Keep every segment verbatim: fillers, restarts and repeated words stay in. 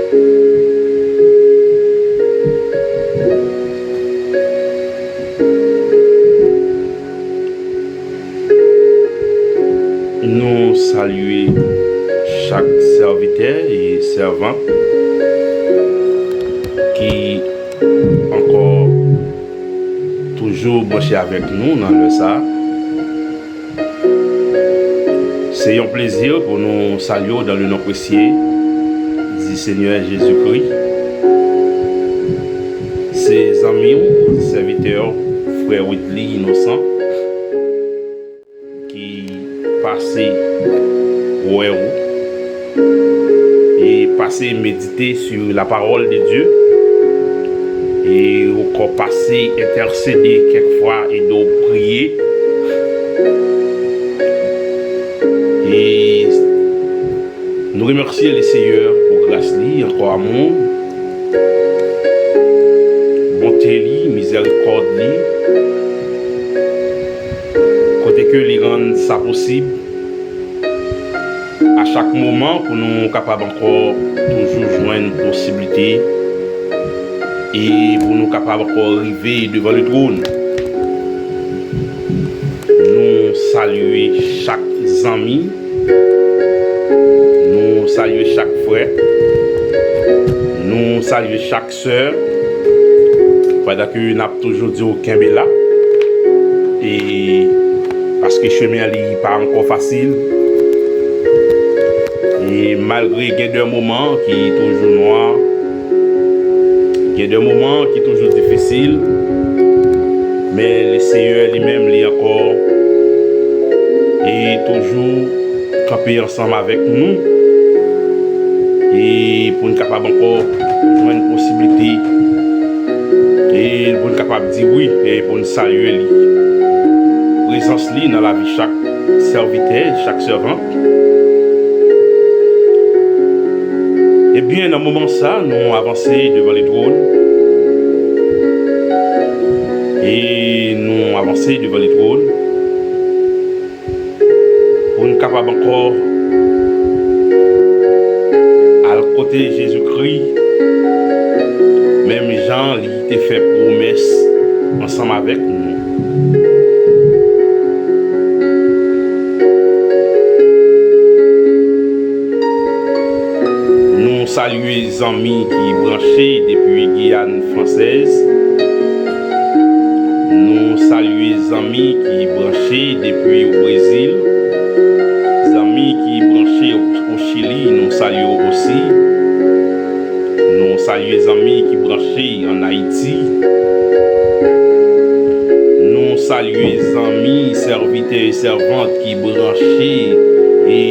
Nou salye chak sèvitè e sèvant ki ankò toujou branche avèk nou nan lè sa a. Se yon plezi pou nou salye w dans le nom précieux du Seigneur Jésus-Christ. Se zanmi w, sèvitè w, frè Whitley Innocent, ki pase wè w e pase medite sur la parole de Dieu, e ankò pase entèsede kèk fwa, ede w priye. E nou remèsye le Seyè pou gras li, ankò amou, bonte li, mizèrikòd li, kote ke li rann sa posib a chak moman pou nou kapab ankò toujou jwenn posiblite e pou nou kapab ankò rive devan le twòn. Nou salye chak zanmi, nou salye chak frè, nou salye chak sè, pandan ke n ap toujou di w kenbe la, e paske chemen an li pa ankò fasil, e malgre gen de moman ki toujou nwa, gen de moman ki toujou difisil, men le Seyè li menm li ankò e toujou kanpe ansanm avèk nou, e pou n kapab ankò jwenn posiblite, e pou n kapab di wi, e pou n salye li. Prezans li nan lavi chak sèvitè, chak sèvant. Ebyen, nan moman sa, nou avanse devan le twòn, e nou avanse devan le twòn, pou n kapab ankò al kote Jezikri, menm jan li te fè pwomès ansanm avèk nou. Nou salye zanmi ki branche depi Giyàn fransèz. Nou salye zanmi ki branche depi o Brezil. Zanmi ki branche o, o Chili, nou salye w osi. Nou salye zanmi ki branche ann Ayiti. Nou salye zanmi, sèvitè e sèvant ki branche e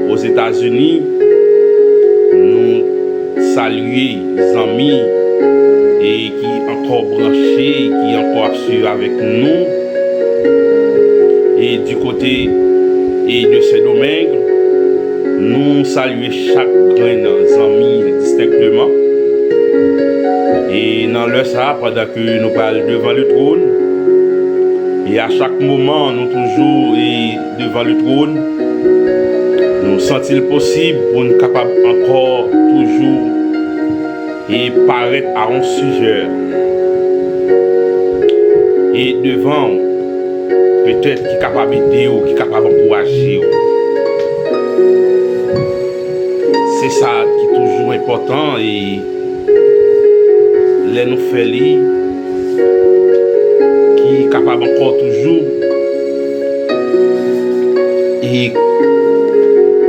Ozetazini. Nou salye zanmi e ki ankò branche, ki ankò ap swiv avèk nou. E di kote e de Sendomeng, nou salye chak grenn zanmi distenkteman. E nan lè sa a, pandan ke nou pral devan le twòn, e a chak moman nou toujou e devan le twòn, nou santi l posib pou n kapab ankò toujou e parèt a yon sijè e devan w, petèt ki kapab ede w, ki kapab ankouraje w. Se sa ki toujou enpòtan, e lè nou fè li, ki kapab ankò toujou e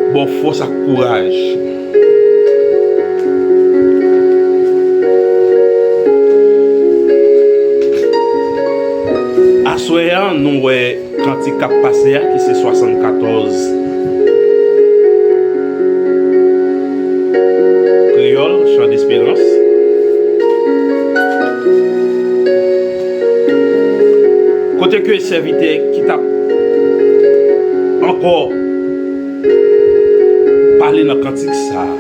ba w fòs ak kouraj. Aswè a, nou wè kantik k ap pase a, ki se swasannkatòz Kreyòl, Chan Desperans. Kote ke sèvitè ki t ap ankò pale nan kantik sa a,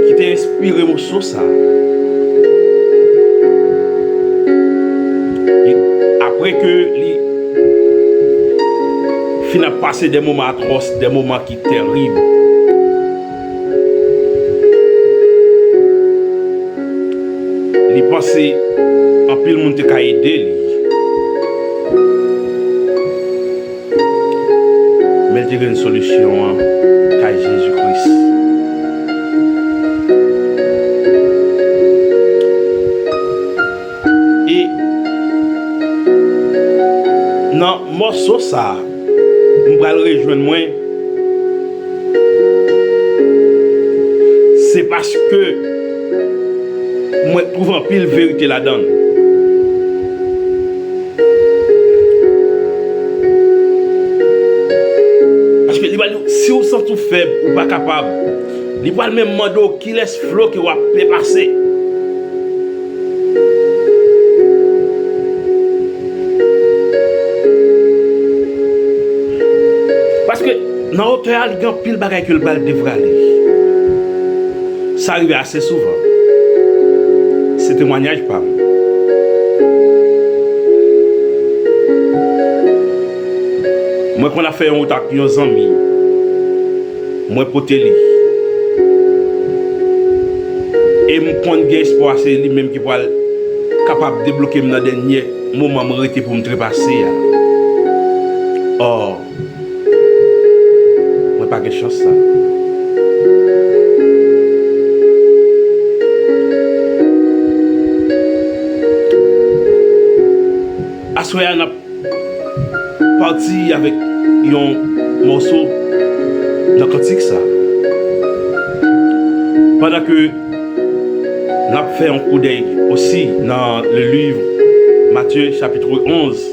ki te enspire moso sa a. E apre ke li fin ap pase de moman atwòs, de moman ki tèrib, Li panse anpil moun te ka ede li. Men l te jwenn solisyon an kay Jezi Kris. E nan mòso sa a, m pral rejwenn mwen, se paske mwen twouve anpil verite ladan l. Paske li pral di w, si w santi w fèb, ou pa kapab, li pral menm mande w kilès flo ke w ap pepase. Paske nan otè a, li gen anpil bagay ke l pral devwale. Sa rive ase souvan. Se temwanyaj pa m. Mwen konn ap fè yon wout ak yon zanmi. Mwen pote li. E m konn gen espwa se li menm ki pral kapab debloke m nan dènye moman m rete pou m trepase a. Ò, mwen pa gen chans sa. Aswè a, n ap pati avèk yon mòso nan kantik sa. Pandan ke n ap fè yon koudèy osi nan le livre Matthieu chapitre onze,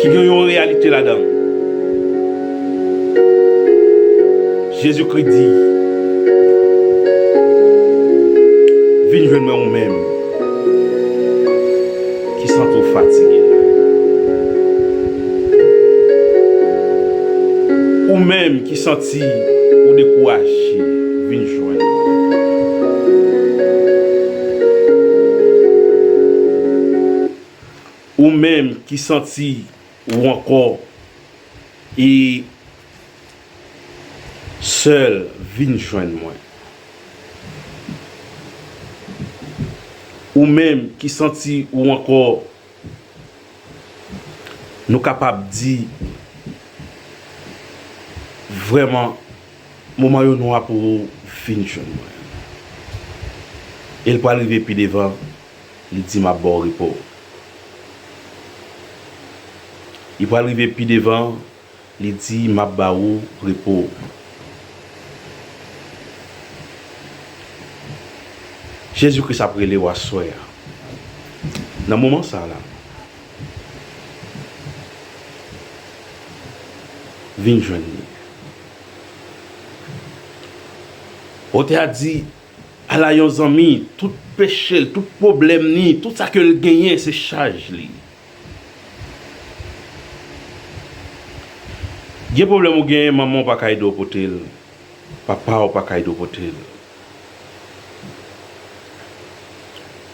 ki gen yon reyalite ladan l. Jezikri di, "Vin jwenn mwen ou menm ki santi w fatige. Ou menm ki santi ou dekouraje, vin jwenn mwen. Ou menm ki santi ou ankò e sèl, vin jwenn mwen." Ou menm ki santi ou ankò, nou kapab di, vrèman, moman yo nwa pou ou, vin jwenn mwen. E l pral rive pi devan, li di, "M ap ba w repo." Li pral rive pi devan, li di, "M ap ba ou repo." Jezikri ap rele w aswè a. Nan moman sa a la, vin jwenn li. Otè a di, "Ala yon zanmi, tout peche l, tout pwoblèm ni, tout sa ke l genyen, se chaj li." Gen pwoblèm ou genyen, manman w pa ka ede w pote l, papa w pa ka ede w pote l.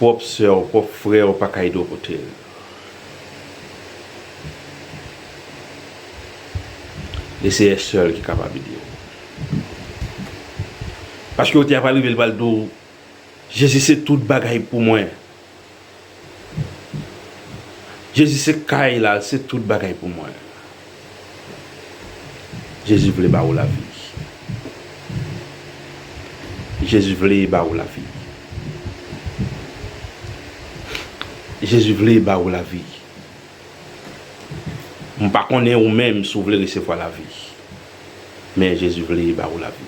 Pwòp sè w, pwòp frè w pa ka ede w pote l. Lesenyè sèl ki kapab ede w. Paske otè a pral rive, li pral di w, "Jezi se tout bagay pou mwen. Jezi se kay la, se tout bagay pou mwen." Jezi vle ba ou lavi. Jezi vle ba ou lavi. Jezi vle ba ou lavi. M pa konnen ou menm si w vle resevwa lavi. Men Jezi vle ba ou lavi.